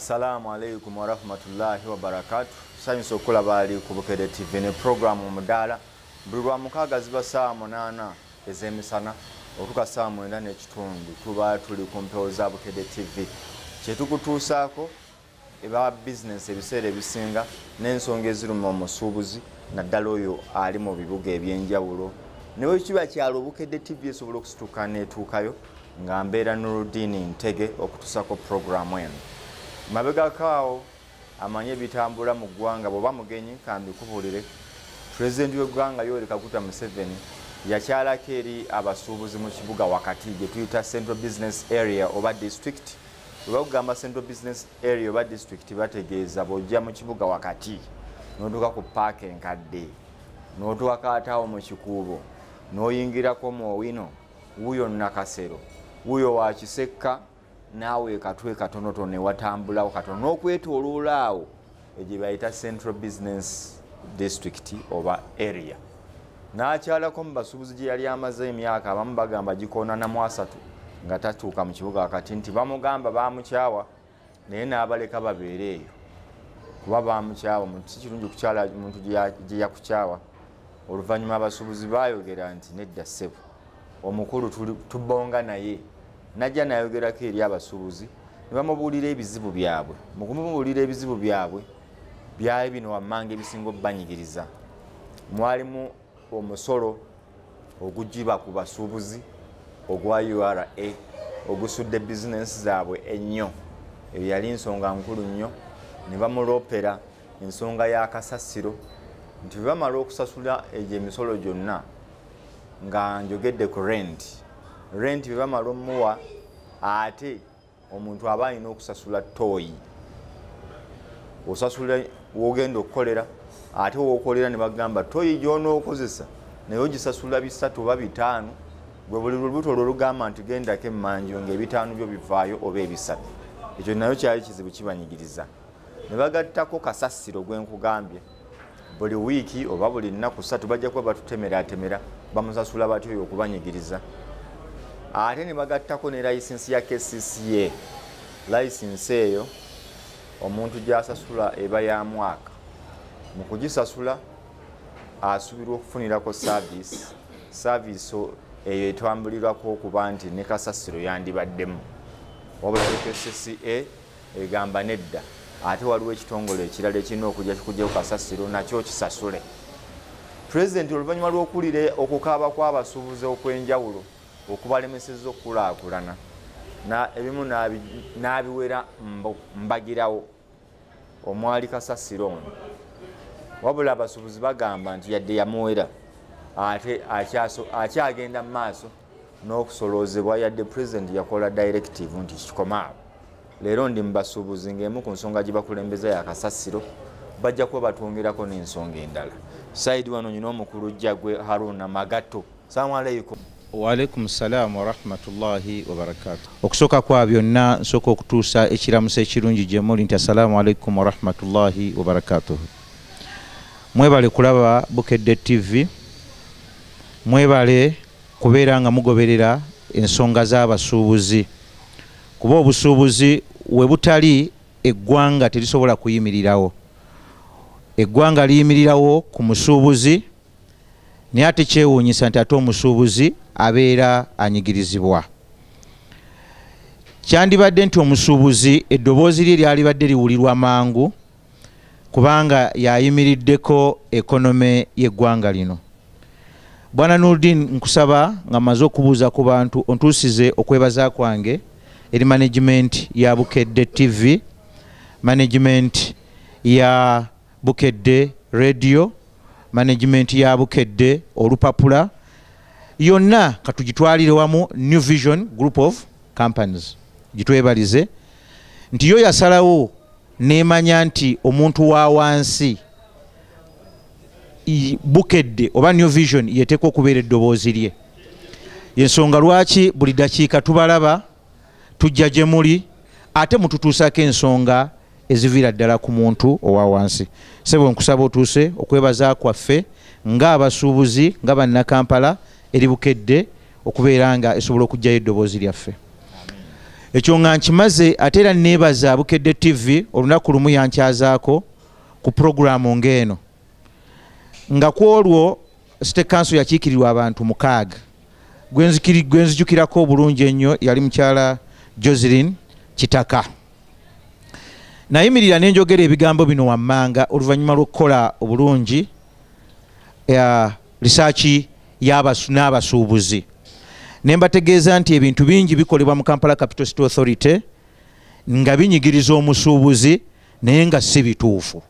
Assalamu alaikum warahmatullahi wabarakatuh. Tusanyuse okulaba ali ku Bukedde TV ne programu Omudaala. Buli lwa mukaaga ziba ssaawa 8 ez'emisana okutuuka ssaawa 9:15 tuba tuli ku mpewo za Bukedde TV. Kye tukutuusaako eba bizinensi ebiseera ebisinga n'ensonga eziruma omusuubuzi naddala oyo ali mu bibuga eby'enjawulo. Ne bwe kiba kyalo, Bukedde TV esobola okusituka n'etuukayo nga mbeera Nurudini Ntege okutuusako puroguramu eno. Mabegako awo amanye ebitambula mu ggwanga, bw'oba mugenyi kambikubulire. Pulezidenti w'eggwanga Yoweri Kaguta Museveni yakyalako eri abasuubuzi mu kibuga wakati gye tuyita Central Business Area oba District. Bwe bakugamba Central Business Area oba District, bategeeza bw'ojja mu kibuga wakati n'otuuka ku paaka enkadde, n'otuuka ataawo mu Kikuubo, n'oyingirako mu Owino, wuuyo Nakasero, wuuyo wa Kisekka, naawe ekatwe katonotono ewatambulawo katono n'okwetooloola awo, egye bayita Central Business District oba Area. N'akyalako mu basuubuzi gye yali amaze emyaka, abamu bagamba gikoona mu 30 nga tatuuka mu kibuga wakati, nti bamugamba bamukyawa naye n'abaleka babeere eyo kuba bamukyawa. Muntu si kirungi kukyala muntu gye yakukyawa. Oluvannyuma abasuubuzi baayogera nti nedda ssebo, omukulu tubonga naye. Najja n'ayogerako eri abasuubuzi ne bamubuulira ebizibu byabwe. Mu kumubuulira ebizibu byabwe byali bino wammanga ebisinga obbanyigiriza. Mwalimu omusolo ogugiba ku basuubuzi ogwa URA ogusudde bizinensi zaabwe ennyo. Eyo yali nsonga nkulu nnyo. Ne bamuloopera ensonga ya kasasiro nti bwe bamala okusasula egyo emisolo gyonna, nga njogedde ku rent, bwe bamala omuwa, ate omuntu aba alina okusasula toyi. Osasula wogenda okukolera, ate wokolera ne bagamba toyi gy'onookozesa naye ogisasula 3 oba 5. Gwe buli lubuto olwo lugamba nti gendako emmanju ng'ebitaano byo bivaayo oba 3. Ekyo nayo kyali kizibu kibanyigiriza. Ne bagattako kasasiro gwe nkugambye, buli wiiki oba buli nnaku 3 bajja kuba batutemeratemera, bamusasula batyo oyo okubanyigiriza. Ate ne bagattako ne layisinsi ya KCCA. Layisinsi eyo omuntu gy'asasula eba ya mwaka. Mu kugisasula asuubirwa okufunirako service. Service eyo etambulirwako okuba nti ne kasasiro yandibaddemu, wabula KCCA egamba nedda, ate waliwo ekitongole ekirala ekirina okujja kikuggyeko kasasiro nakyo kisasule. Pulezidenti oluvannyuma lw'okuwulira okukaaba kw'abasuubuzi okw'enjawulo okubalemesezza okukulaakulana, ebimu n'abiwera mbagirawo omwali kasasiro ono. Wabula abasuubuzi bagamba nti yadde yamuwera, ate akyagenda mu maaso n'okusoloozebwa, yadde pulezidenti yakola directive nti kikome awo. Leero ndi mu basuubuzi ng'emu ku nsonga gye bakulembeza ya kasasiro, bajja kuba batwongerako n'ensonga endala. Saidi wano nyina omukulu Jjagwe Haruna Magato. Salaamu aleikum. Waalaikum salaamu warahmatullahi wabarakatu. Okusooka kwa byonna nsooka okutuusa ekiramuso ekirungi gye muli nti assalaamu alaikum warahmatullahi wabarakatuhu. Mwebale kulaba Bukedde TV, mwebale kubeera nga mugoberera ensonga z'abasuubuzi, kuba obusuubuzi we butali eggwanga terisobola kuyimirirawo. Eggwanga liyimirirawo ku musuubuzi, naye ate kyewuunyisa nti ate omusuubuzi abeera anyigirizibwa. Kyandibadde nti omusuubuzi eddoboozi lye lyalibadde liwulirwa mangu, kubanga yayimiriddeko economy y'eggwanga lino. Bwana Nurdin, nkusaba nga mmaze okubuuza ku bantu ontuusize okwebaza kwange eri management ya Bukedde TV, management ya Bukedde Radio, management ya Bukedde olupapula yonna katugitwalire wamu New Vision Group of Companies, gitwebalize nti yo yasalawo nemanya nti omuntu wa wansi Bukedde oba New Vision yeteekwa okubeera eddoboozi lye. Yensonga lwaki buli dakiika tubalaba, tujja gye muli, ate mututuusaako ensonga eziviira ddala ku muntu owa wansi. Ssebo nkusaba otuuse okwebaza kwaffe ng'abasuubuzi nga Bannakampala eri Bukedde okubeera nga esobola okuggyayo eddoboozi lyaffe. Ekyo nga nkimaze, ate era neebaza Bukedde TV, olunaku lumu yankyazaako ku puroguramu ng'eno, nga ku olwo City Council yakiikirirwa abantu 6. Gwenzijukirako obulungi ennyo yali mukyala Joseline Kitaka. Nayimirira nenjogera ebigambo bino wammanga oluvannyuma lw'okukola obulungi research n'abasuubuzi, ne mbategeeza nti ebintu bingi bikolebwa mu Kampala Capital City Authority nga binyigiriza omusuubuzi, naye nga si bituufu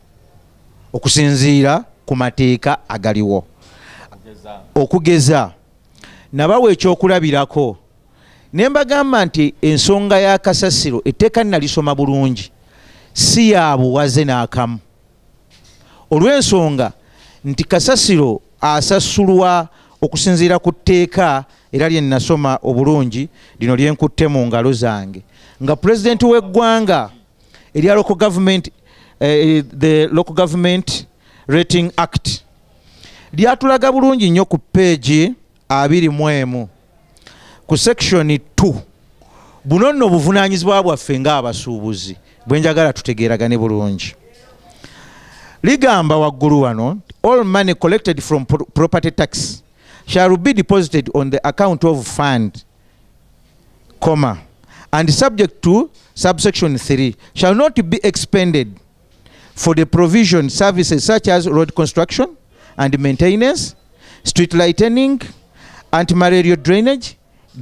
okusinziira ku mateeka agaliwo. Okugeza, nabawa ekyokulabirako ne mbagamba nti ensonga ya kasasiro, etteeka nalisoma bulungi, si ya buwaze n'akamu, olw'ensonga nti kasasiro asasulwa okusinziira ku tteeka era lye nasoma obulungi lino lyenkutte mu ngalo zange, nga pulezidenti w'eggwanga erya local government, the Local Government Rating Act, lyatulaga bulungi nnyo ku peegi 21 ku section 2. Buno nno obuvunaanyizibwa bwaffe ng'abasuubuzi bwe njagala tutegeeragane bulungi. Ligamba waggulu wano, all money collected from property tax shall be deposited on the account of fund, comma, and subject to subsection 3 shall not be expended for the provision services such as road construction and maintenance, street lighting, anti-malaria drainage,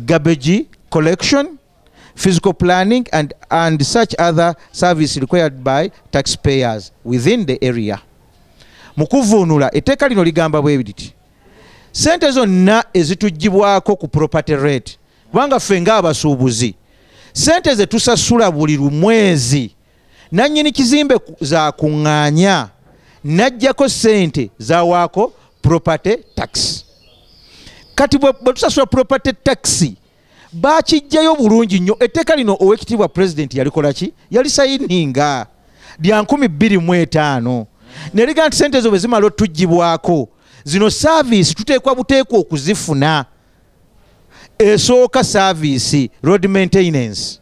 garbage collection, physical planning, and such other service required by taxpayers within the area. Mu kuvuunula, etteeka lino ligamba bwe liti: sente zonna ezituggyibwako ku property rate, kubanga ffe ng'abasuubuzi sente ze tusasula buli mwezi, nannyini kizimbe zakuŋŋaanya n'aggyako sente zawaako property tax. Kati bwe tusasula property tax, bakijjayo bulungi nnyo. Etteeka lino owekitiibwa pulezidenti yalikola ki? Yalisayininga lya 2005, ne liga nti sente ezo bwe zimala otuggyibwako, zino service tuteekwa buteekwa okuzifuna. Esooka service, road maintenance,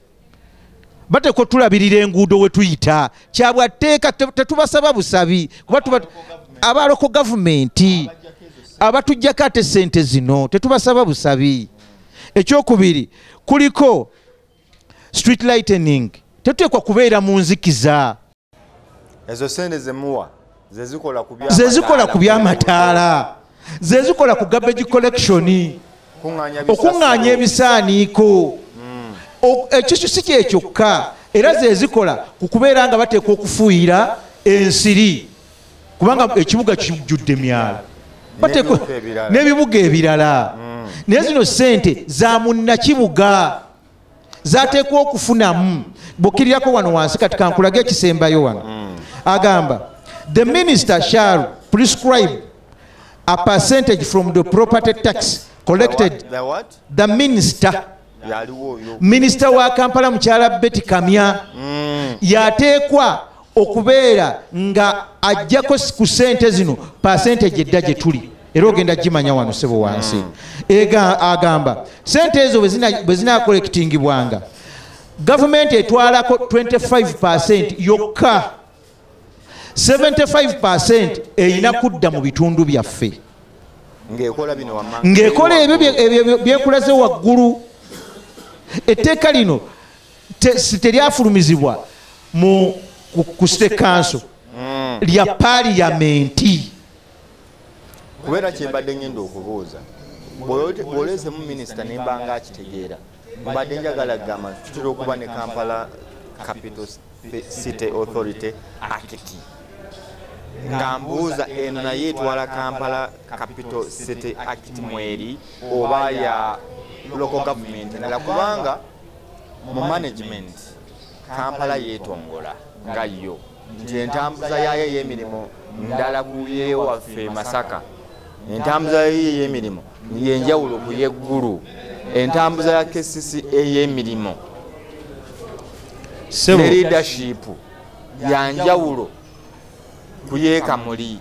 bateekwa otulabirira enguudo we tuyita, kyabwatteeka, tetubasaba busabi, kuba aba local government abatuggyako ate sente zino tetubasaba busabi. Ekyokubiri, kuliko street lightening, tetuteekwa kubeera mu nzikiza. Ezo sente zemuwa zezikola ku zezikola ku byamataala, zezikola ku garbage collection, okuŋŋaanya ebisaaniiko. Ekyo si kye kyokka, era zezikola ku kubeera nga bateekwa okufuuyira ensiri, kubanga ekibuga kijjudde myala n'ebibuga ebirala. Naye zino sente za munnakibuga zateekwa okufunamu. Bw'okkirirako wano wansi, kati kankulage ekisembayo wano. Agamba, the minister shall prescribe a percentage from the property tax collected. The what? The minister, Yaliwo oyo. Minisita wa Kampala mukyala Betty Kamya, yateekwa okubeera nga ajjako ku sente zino percentage edda gye tuli, era ogenda gimanya wano sebo wansi. Ega agamba sente ezo bwe zinaakolekitingibwanga, gavumenti etwalako 25% yokka, 75% erina kudda mu bitundu byaffe ng'ekola bino wammanga, ng'ekola ebyo byekulaze waggulu. Etteeka lino teryafulumizibwa mu ku City Council, lya Parliament. Kubeera kye mbadde ngenda okubuuza, bw'oleesemu minisita ne mba nga akitegeera, mbadde njagala kugamba tutera okuba ne Kampala Capital City Authority Act, nga mbuuza eno naye etwala Kampala Capital City Act mweri oba ya local government endala, kubanga mu management Kampala yeetongola nga yo nti entambuza yaayo ey'emirimu ndala ku yeewaffe Masaka, entambuza yayo ey'emirimu yenjawulo ku y'eggulu, entambuza ya KCC ey'emirimu ne leadership yanjawulo ku y'ekamuli.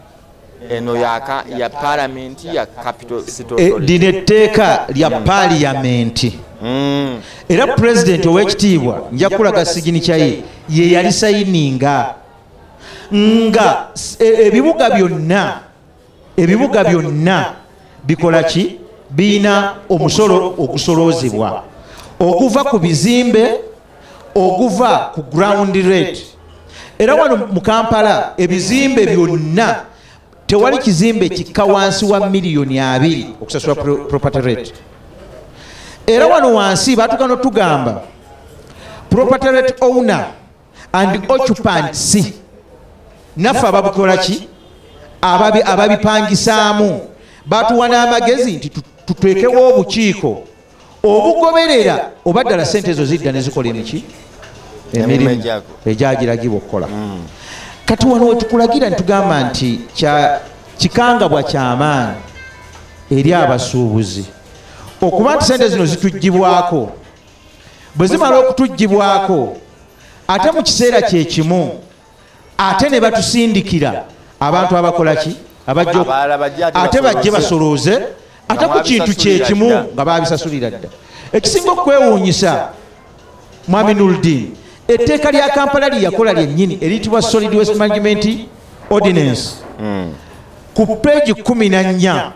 Eno ya parliament ya Capital City Authority. Lino etteeka lya parliament. Era president ow'ekitiibwa nja kulaga signature ye, ye yali sayininga nga ebibuga byonna bikola ki? Biyina omusolo ogusoloozebwa okuva ku bizimbe, oguva ku ground rate. Era wano mu Kampala ebizimbe byonna tewali kizimbe kikka wansi wa 20 million okusasula property rate. Era wano wansi batuuka n'otugamba property rate owner and occupants, naffe ababukola ki, ababipangisaamu, batuwa n'amagezi nti tuteekewo obukiiko obugoberera oba ddala sente ezo zidda ne zikola emiki, emirimu egyagiragibwa okukola. Kati wano wetukulagira ntugamba nti kikangabwa kyamaanyi eri abasuubuzi okuba nti sente zino zitugibwako. Bwe zimala okutugibwako, ate mu kiseera kyekimu ate ne batusindikira abantu abakola ki, ate bajje basolooze ate ku kintu kyekimu nga babisasulira dda. Ekisinga okwewuunyisa, Mwami Nuldin, etteeka lya Kampala lyeyakola lyennyini eriyitibwa Solid Waste Management Ordinance, ku peegi 14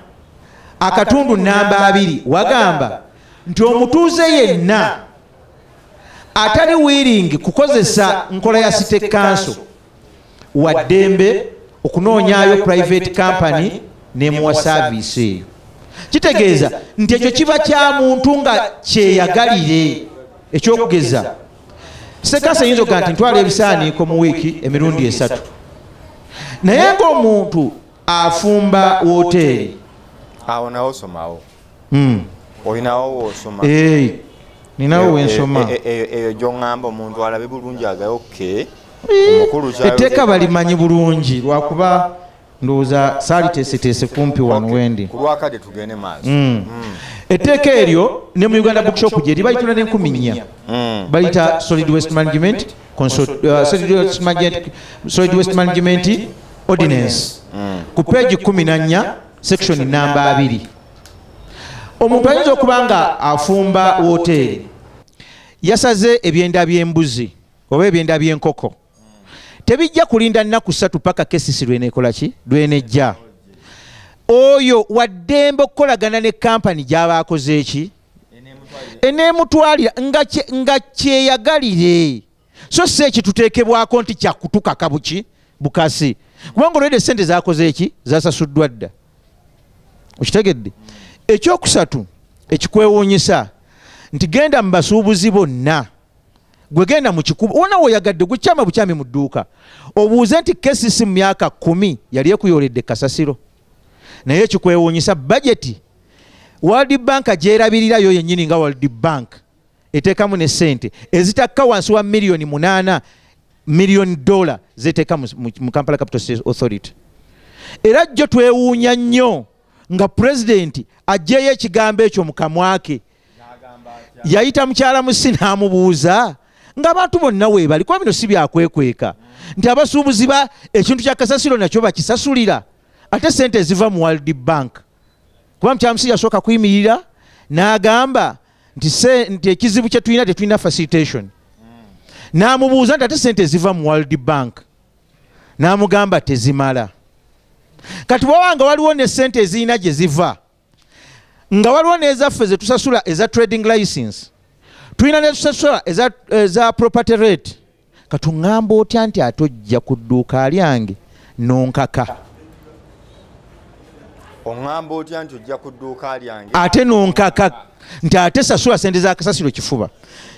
akatundu namba 2 wagamba nti omutuuze yenna atali willing kukozesa nkola ya city council wa ddembe okunoonyayo private company nemuwa service eyo. Kitegeeza nti ekyo kiba kya muntu nga kyeyagalire. Ekyokugeza, sekasa eyinza okuga nti ntwala ebisaaniiko mu wiiki emirundi 3, naye ng'omuntu afumba woteeri. Awo nawo somawo. Olinawo woosoma? Ninawo wensoma. Eyo gyoŋŋamba omuntu alabe bulungi agayo ke. Etteeka balimanyi bulungi, lwakuba ndowooza saaliteeseteese kumpi wano wendi. Kulwakadde tugende maaso. Etteeka eryo ne mu Uganda Bookshop gye libayitula n'14,000. Bayita Solid Waste Management, Solid Waste Management Ordinance, ku page 14 section namba 2. Omuntu ayinza okuba nga afumba woteeri, yasaze ebyenda by'embuzi oba ebyenda by'enkoko, tebijja kulinda nnaku 3 paka KCC lweneekola ki, lwenejja. Oyo waddembe okukolagana ne kampani gy'aba akoze eki eneemutwalira nga kyeyagalire, so si ekituteekebwako nti kyakutukaka buki bukasi, kubanga olwedde sente zakoze eki, zasasuddwa dda. Okitegedde? Ekyokusatu ekikwewuunyisa nti genda mu basuubuzi bonna, gwe genda mu kikubo wona woyagadde, gwe kyama bukyami mu dduuka, obuuze nti KCC mu myaka 10 yali ekuyoledde kasasiro. Naye ekikwewuunyisa, bajeti World Bank gyerabirirayo yennyini nga World Bank eteekamu ne ssente ezitakka wansi wa 8 million dollars zeteeka mu Kampala Capital City Authority. Era jjo twewuunya nnyo nga pulezidenti aggyeyo ekigambo ekyo mu kamwa ke. Yayita mukyala Musi n'amubuuza ng'abantu bonna weebali, kuba bino si byakwekweka, nti abasuubuzi ba ekintu kya kasasiro nakyo bakisasulira, ate sente eziva mu World Bank. Kuba mukyala Musi yasooka kuyimirira n'agamba nti nti ekizibu kye tulina, tetulina facilitation. N'amubuuza nti ate sente eziva mu World Bank, n'amugamba tezimala. Kati bwewanga waliwo ne sente ezirina gye ziva, nga waliwo n'ezaffe zetusasula eza trading license, tulina netusasula eza property rate, katuŋŋamba otya nti ate ojja ku dduuka lyange nonkaka? Oŋŋamba otya nti ojja ku dduuka lyange ate nonkaka nti ate sasula sente za kasasiro kifuba?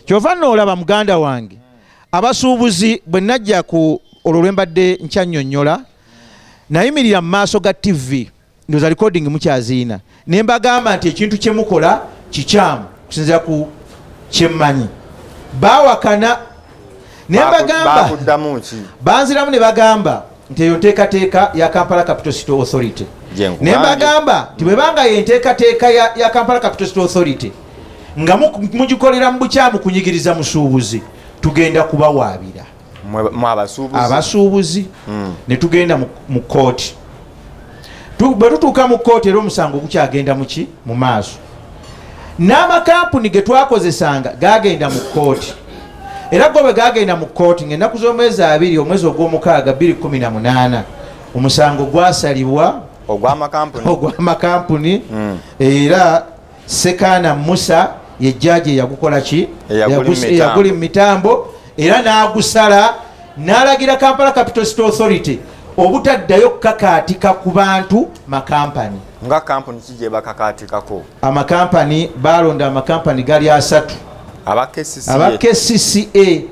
Kyova noolaba, muganda wange, abasuubuzi bwe najja ku olwo lwe mbadde nkyannyonnyola, nayimirira mu maaso ga TV, ndoza recording mukyaziina, ne mbagamba nti ekintu kye mukola kikyamu kusinziira ku kyemmanyi. Baawakana ne mbagamba. Bakuddamu ki? Banziramu ne bagamba nti eyo nteekateeka ya Kampala Capital City Authority. Gye nkugambye. Ne mbagamba nti bwebanga yenteekateeka ya Kampala Capital City Authority nga mugikolera mu bukyamu kunyigiriza musuubuzi, tugenda kubawaabira. Mwe abasuubuzi? Abasuubuzi. Ne tugenda mu kooti. Bwe tutuuka mu kkooti era omusango gukyagenda muki mu maaso. N'amakampuni ge twakozesanga gagenda mu kkooti. Era go bwe gagenda mu kkooti ng'ennaku z'omwezi 2 omwezi ogw'omukaaga 2018 omusango gwasalibwa ogw'amakampuni. Era Sekaana Musa ye jjaaji eyagukola ki, eyaguli mu mitambo, era n'agusala n'alagira Kampala Capital City Authority obutaddayo kukakaatika ku bantu makampani. Nga kampuni ki gye bakakaatikako? Amakampani balonda amakampani gali 3 aba KCCA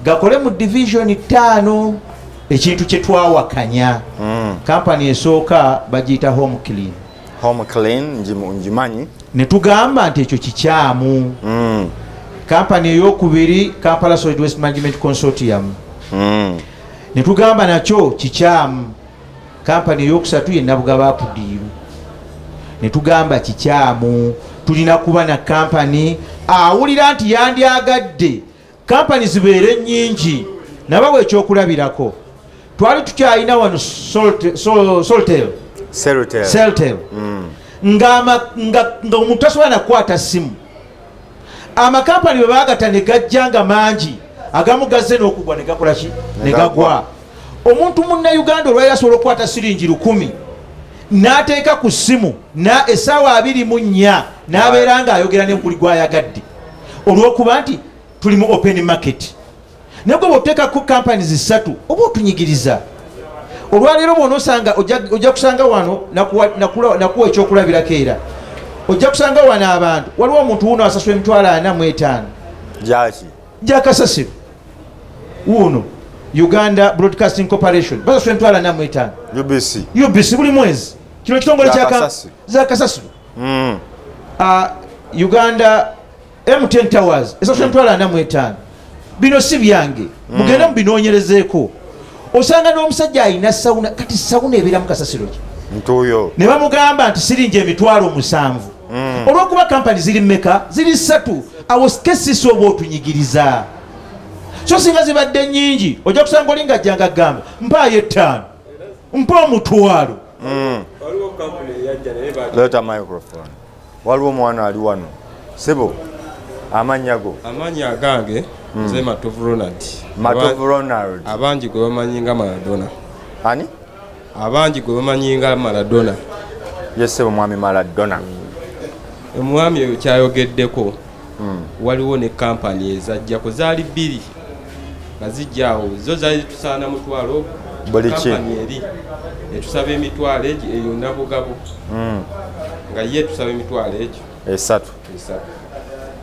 gakole mu division 5, ekintu kye twawakanya. Kampani esooka bagiyita Home Clean. Home Clean njimanyi. Ne tugamba nti ekyo kikyamu. Kampani eyokubiri Kampala Solid Waste Management Consortium. Ne tugamba nakyo kikyamu. Kampani eyokusatu ye Nabugabo Apudiiru. Ne tugamba kikyamu. Tulina kuba na kampani awulira nti yandyagadde kampani zibeere nnyingi. Nabawa ekyokulabirako, twali tukyalina wano Celtel nga omuntu tasobola nakukwata ssimu. Amakampani bwe baagatta ne gajja nga mangi, agamu gazze n'okugwa ne gakola ki, ne gagwa. Omuntu munnayuganda olwali asobola okukwata siringi 1000 n'ateeka ku ssimu na essaawa 24 n'abeera ng'ayogera ne buli gw'ayagadde, olw'okuba nti tuli mu open market. Naye gwe bw'oteekako kampanies 3 oba otunyigiriza. Olwaleero bw'onoosanga ojja kusanga wano nakuwa ekyokulabirako, era ojja kusanga wano abantu, waliwo omuntu wuno asasula emitwalo 45 gyaki gyakasasiro wuno Uganda Broadcasting Corporation basasula emitwalo 45 UBC buli mwezi. Kino kitongole zakasasiro. Uganda M10 Towers esasula emitwalo 45. Bino si byange, mugende mubinoonyerezeeko. Osanga n'omusajja alina sawuna, kati sawuna ebeera mu kasasiro ki ntuuyo, ne bamugamba nti siringi emitwalo 7. Olw'okuba kampani ziri mmeka? Ziri 3. Awo KCCA oba otunyigiriza. So singa zibadde nnyingi ojja kusanga oli ng'ajja ng'agamba mpaayo 5, mpa omutwalo. Leeta microphone. Waliwo omwana ali wano. Sebo, amannya go? Amannya agange nze Matovu Ronald. Matovu Ronald. Abangi gwe bamanyi nga Maradona. Ani? Abangi gwe bamanyi nga Maradona. Yes, sebo mwami Maradona. Omwami oyo kyayogeddeko, waliwo ne kampani ezajjako zaali 2 nga zijja awo, zo zaali zitusaana mutwalo. Kampani eri etusaba emitwalo egyo eyo Nabugabo, nga ye tusaba emitwalo egyo 3.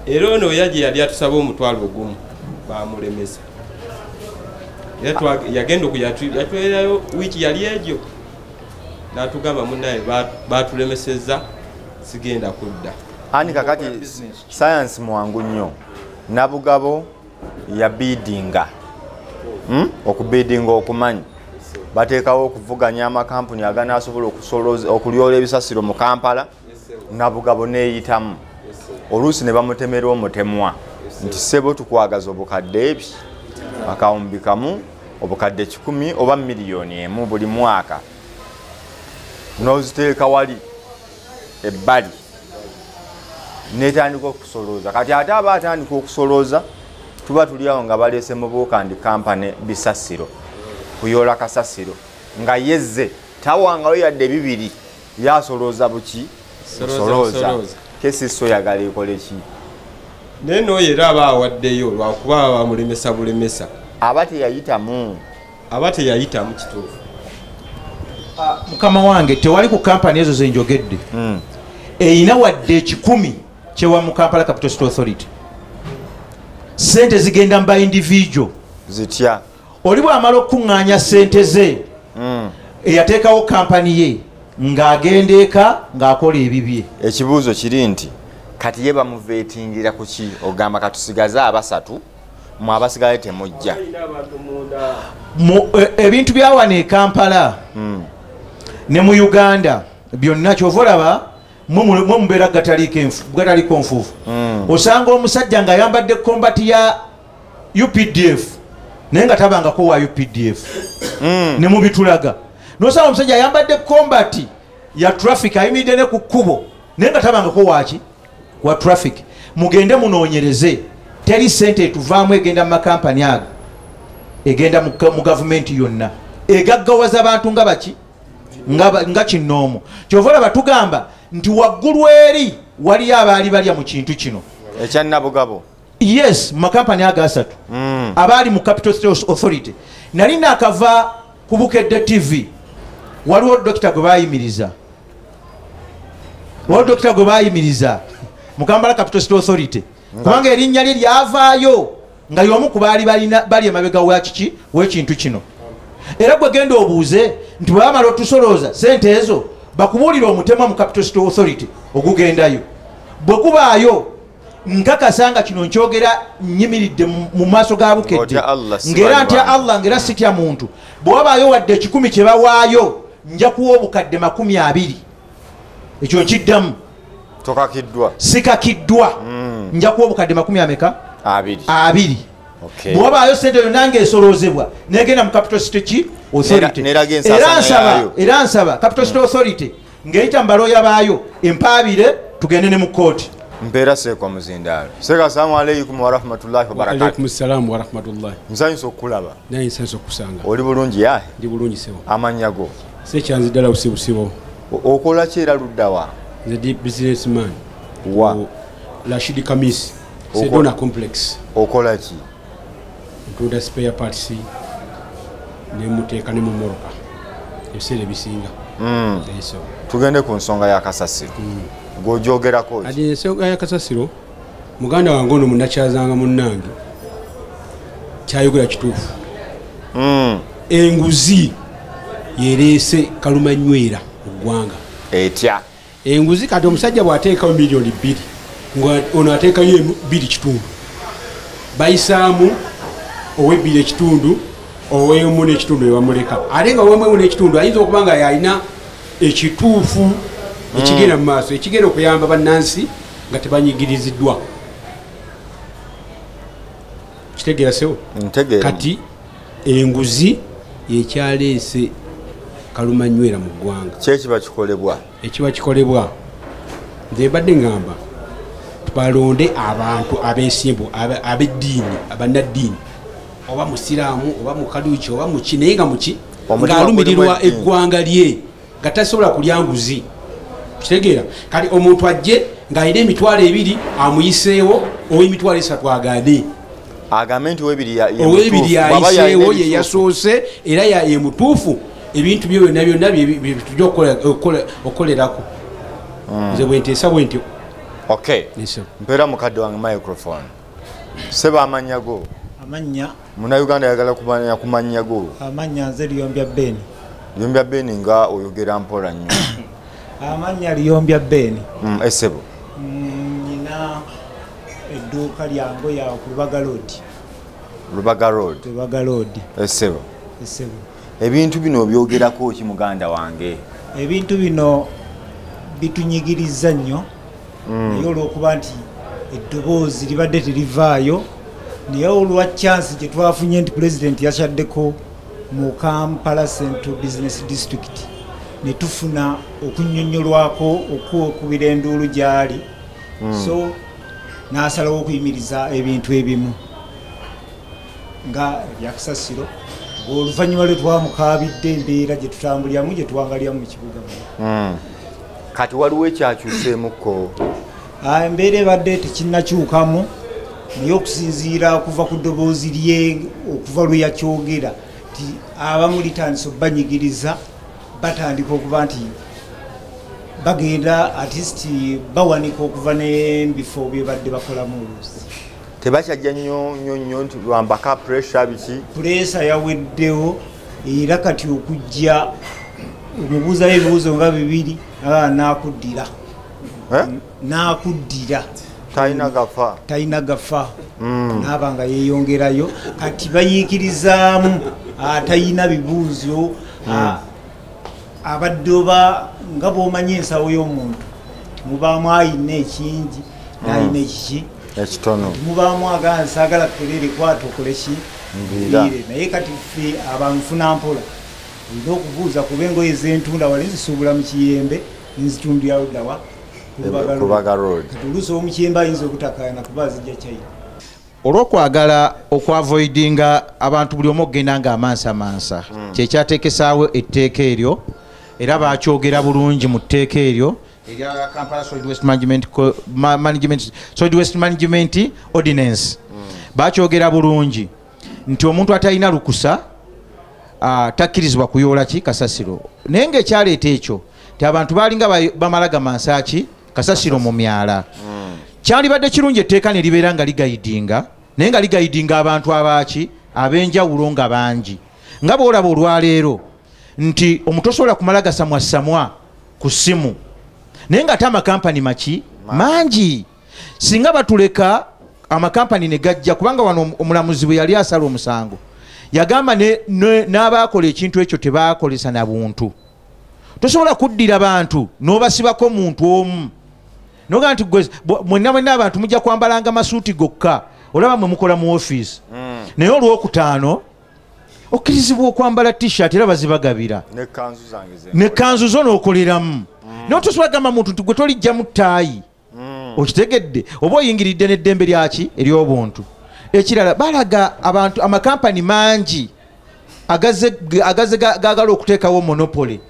Era ono yajja yali atusaba omutwalo 1 bamulemesa. Yagenda yatwerayo wiiki yali egyo n'atugamba munnaye batulemesezza sigenda kudda. Ani kakati science mwangu nnyo. Nabugabo yabidinga okubidinga okumanyi bateekawo okuvuganya amakampuni aganaasobola okulyola ebisasiro mu Kampala. Nabugabo neeyitamu oluusi ne bamutemera omutemwa nti ssebo tukwagaza obukadde ebi akawumbi kamu, obukadde 100 oba miliyoni 1 buli mwaka, n'oziteeka wali ebbali netandika okusolooza. Kati ate aba atandika okusolooza tuba tuli awo nga baleese mu Buukandi kampani bisasiro kuyoola kasasiro, nga yezze tawangayo yadde 2 yasolooza buki solooza. KCCA oyagala ekole ki? Naye n'oyo era aba awaddeyo lwakuba bamulemesa bulemesa. Aba teyayitamu. Aba teyayitamu kituufu. Mukama wange, tewali ku kampani ezo zenjogedde eyina wadde 1,000 kyewa mu Kampala Capital City Authority. Sente zigenda mu ba individual zitya? Oli bw'amala okukuŋŋaanya sente ze eyateekawo kampani ye ng'agenda eka ng'akola ebibye. Ekibuuzo kiri nti kati ye bamuveetingira ku ki? Ogamba katusigaze abasatu, mwe abasigale temujja. Ebintu bya wano e Kampala ne mu Uganda byonna kyova olaba mwe mubeera gataliiko nfuufu. Osanga omusajja ng'ayambadde kombati ya UPDF naye nga tabangako wa UPDF ne mubitulaga. Nosanga omusajja ayambadde kombati Ya traffic, ayimiridde ne ku kkubo naye nga tabangako waaki wa traffic. Mugende munoonyereze, teri sente etuvaamu egenda mu makampani ago, egenda mu gavumenti yonna egaggawaza abantu nga baki nga kinnoomu. Kyova olaba tugamba nti waggulu eri waliyo abaali balya mu kintu kino ekya Nabugabo. Yes, mu makampani ago asatu abaali mu Capital City Authority. Nali naakava ku Bukedde TV, waliwo dokita gwe bayimiriza, waliwo dokita gwe bayimiriza mu Kampala Capital City Authority, kubanga erinnya lye lyavaayo nga y'omu ku baali bali emabega wa kiki w'ekintu kino. Era gwe genda obuuze nti bwe bamala otusolooza sente ezo bakubuulira omutemwa mu Capital City Authority ogugendayo. Bwe gubaayo nkakasa nga kino nkyogera nnyimiridde mu maaso ga Bukedde, ng'era ntya Allah, ng'era sitya muntu. Bwe wabaayo wadde 10 kye bawaayo nja kuwa obukadde 20. Ekyo nkiddamu. Tokakiddwa. Sikakiddwa. Nja kuwa obukadde 20 abiri. Okay. Bwe wabaayo sente yonna ng'esoloozebwa negenda mu Capital City Authority. Era nsaba Capital City Authority ng'eyita mu balooya baayo empaabire tugende ne mu kkooti. Mpeera Seeka Muzindaalo. Seeka, assalamu alaikum warahmatullahi wabarakatuh. Wa alaikum salaam warahmatullahi. Nsanyusa okukulaba. Naye nsanyusa okusanga. Oli bulungi yahe? Ndi bulungi sebo. Amannya go? Sekyanzi ddala busibusibo. Okola ki era ludda wa? Nze ndi businessman. Wa? Rashid Kamis, Sedona Complex. Okola ki? Ntunda spare parts ne muteeka ne mu mmotoka ebiseera ebisinga. Tugende ku nsonga ya kasasiro. Gw'ogyogerako ki? Ati ensonga ya kasasiro, muganda wange ono munnakyazanga munnange kyayogera kituufu. Enguzi yereese kalumanywera mu ggwanga. Etya? Enguzi kati omusajja bw'ateekawo 2 million nga ono ateekayo 2.5, bayisaamu ow'2.5 ow'emu n'ekitundu ne bamuleka, ate nga ow'emu n'ekitundu ayinza okuba nga yalina ekituufu ekigenda mu maaso, ekigenda okuyamba bannansi nga tebanyigiriziddwa. Kitegeera sebo? Kati enguzi yekyaleese kalumanywera mu ggwanga. Ki ekiba kikolebwa? Ekiba kikolebwa nze mbadde ngamba balonde abantu abeesimbu, ab'eddiini, abannaddiini, oba musiraamu oba mukaluki oba muki, naye nga muki ng'alumirirwa eggwanga lye nga tasobola kulya nguzi. Kitegeera? Kati omuntu ajje ng'alina 20,000 amuyiseewo, ow'emitwalo 3 agaane, agambe nti ow'ebiri yayiseewo, ye yasoose era ye mutuufu, ebintu bye byonna byonna bye tujja okukolerako. Nze bwe nteesa bwe ntyo. Okay. Mpeera mukadde wange microphone. Seba, amannya go? Amannya Munnayuganda ayagala kumanya ku mannya go. Amannya nze Liyombya Ben. Liyombya Ben, nga oyogera mpola nnyo. Amannya Liyombya Ben. Esebo. Nina edduuka lyange ya ku Lubaga Road. Lubaga Road. Lubaga Road. Esebo. Esebo. Ebintu bino obyogerako ki muganda wange? Ebintu bino bitunyigiriza nnyo. Naye olw'okuba nti eddoboozi libadde terivaayo, naye olwa chance gye twafunye nti pulezidenti yakyaddeko mu Kampala Central Business District ne tufuna okunnyonnyolwako okukubira enduulu gy'ali, so n'asalawo okuyimiriza ebintu ebimu nga ebyakasasiro, oluvannyuma lwe twamukaabidde embeera gye tutambuliramu, gye tuwangaliramu mu kibuga muno. Kati waliwo ekyakyuseemukko? Embeera ebadde tekinnakyukamu, naye okusinziira okuva ku ddoboozi lye okuva lwe yakyogera nti abamu litandise obbanyigiriza, batandika okuba nti bagenda at least bawanika okuva n'ebifo bye badde bakolamu oluusi. Tebakyajja nnyo nnyo nnyo nti lwambaka pressure biki? Puleesa yaweddewo, era kati okujja omubuuzayo ebibuuzo nga 2 n'akuddira. N'akuddira. Talina gafa. Talina gafa. N'aba nga yeeyongerayo, kati bayiikirizaamu atalina bibuuzo, abadde oba nga bw'omanyi ensawo y'omuntu mubaamu ayina ekingi n'ayina ekiki ekitono, mubaamu agamba saagala kuterere kwata okole ki nviire. Naye kati ffe abanfuna mpola Olina okubuuza kuba engoye zentunda wali nzisuubula mu Kiyembe, nzitundira luddawa? Lubaga Road. Kati oluusi ow'omu Kiyembe ayinza obutakaayana kuba azijja China. Olw'okwagala okwavoidinga abantu buli omu okugenda nga amansamansa, kyekyateekesaawo etteeka eryo, era bakyogera bulungi mu tteeka eryo erya Kampala Solid Waste Management, Management, Solid Waste Management Ordinance. Bakyogera bulungi nti omuntu atalina lukusa takkirizibwa kuyoola ki kasasiro. Naye ngaekyaleeta ekyo ti abantu balinga bamala gamansa ki kasasiro mu myala. Kyalibadde kirungi etteeka ne libeera nga liguidinga, naye nga liguidinga abantu abaaki ab'enjawulo nga bangi, nga bw'olaba olwaleero nti omuntu osobola kumala gasamwasamwa ku ssimu, naye nga ate amakampani maki mangi. Singa batuleka amakampani ne gajja, kubanga wano omulamuzi bwe yali asala omusango yagamba n'abaakola ekintu ekyo tebakolesa na buntu. Tosobola kuddira bantu n'obasibako muntu omu noga nti gwe mwenna mwenna abantu mujja kwambalanga masuuti gokka. Olaba mwe mukola mu ofiisi, naye olwokutaano okkirizibwa okwambala T-shirt, era bazibagabira. Nekanzu zange ze Ne kanzu zo n'okoleramu, naye tosobola gamba muntu nti gwe tolijjamu ttaayi. Okitegedde? Oba oyingiridde n'eddembe lyaki ery'obuntu. Ekirala, balaga abantu amakampani mangi agaze gaagala okuteekawo monopoly,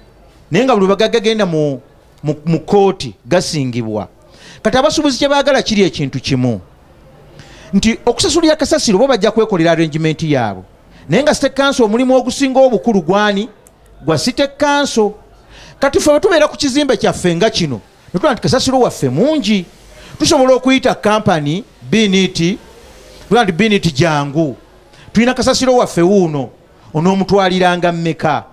naye nga buli bwe gagenda mu kooti gasingibwa. Kati abasuubuzi kye baagala kiri ekintu kimu, nti okusasulira kasasiro bo bajja kwekolera arrangement yaabwe, naye nga city council omulimu ogusinga obukulu gwani? Gwa city council. Kati ffe bwe tubeera ku kizimbe kyaffe nga kino netulaba nti kasasiro waffe mungi, tusobola okuyita kampani biniti, tulaba nti biniti jangu, tulina kasasiro waffe wuuno, onoomutwaliranga mmeka?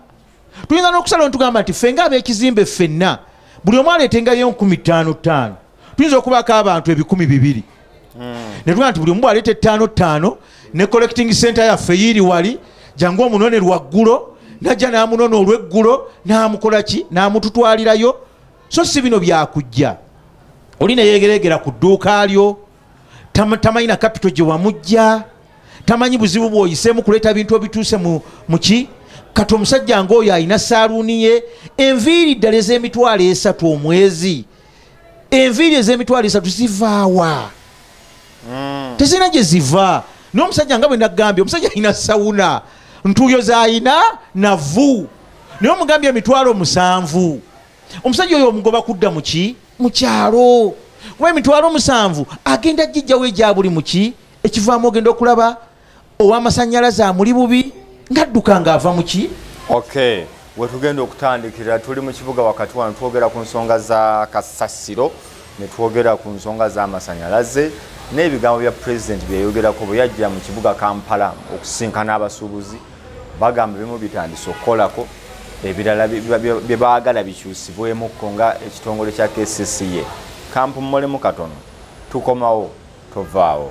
Tuyinza n'okusalawo ntugamba nti ffe nga ab'ekizimbe ffenna buli omu aleetengayo 5,000 5, tuyinza okubaako abantu 200,000, ne tugamba nti buli omu bw'aleeta ttaano ttaano, ne collecting center yaffe yiiri wali, jangu omunone lwaggulo, najja n'amunona olweggulo n'amukola ki n'amututwalirayo. So si bino byakujja oli neyegeregera ku dduuka lyo, tamanyi na capital gye wamujja, tamanyi buzibu bw'oyiseemu kuleeta bintu obituuse mu ki. Kati omusajja ng'oyo alina saaluuni ye, enviiri ddala ez'emitwalo 30 omwezi, enviiri ez'emitwalo 30 zivaawa? Tezirina gye ziva. Naye omusajja nga bwe nagambye, omusajja alina sauna, ntuuyo z'alina navu, naye omugambye emitwalo 7, omusajja oyo omugoba kudda muki mu kyalo, kuba emitwalo 7 agenda gijjawo egya buli muki ekivaamu. Ogenda okulaba ow'amasanyalaze amuli bubi ng'adduka ng'ava muki. Okay, wetugenda okutandikira, tuli mu kibuga wakati wano, twogera ku nsonga za kasasiro, ne twogera ku nsonga z'amasanyalaze n'ebigambo bya pulezidenti byeyogerako bwe yajja mu kibuga Kampala okusinkana abasuubuzi. Bagamba ebimu bitandise okukolako, ebirala bye baagala bikyusibwemukko nga ekitongole kya KCCA. Kampumulemu katono, tukomawo, tovaawo.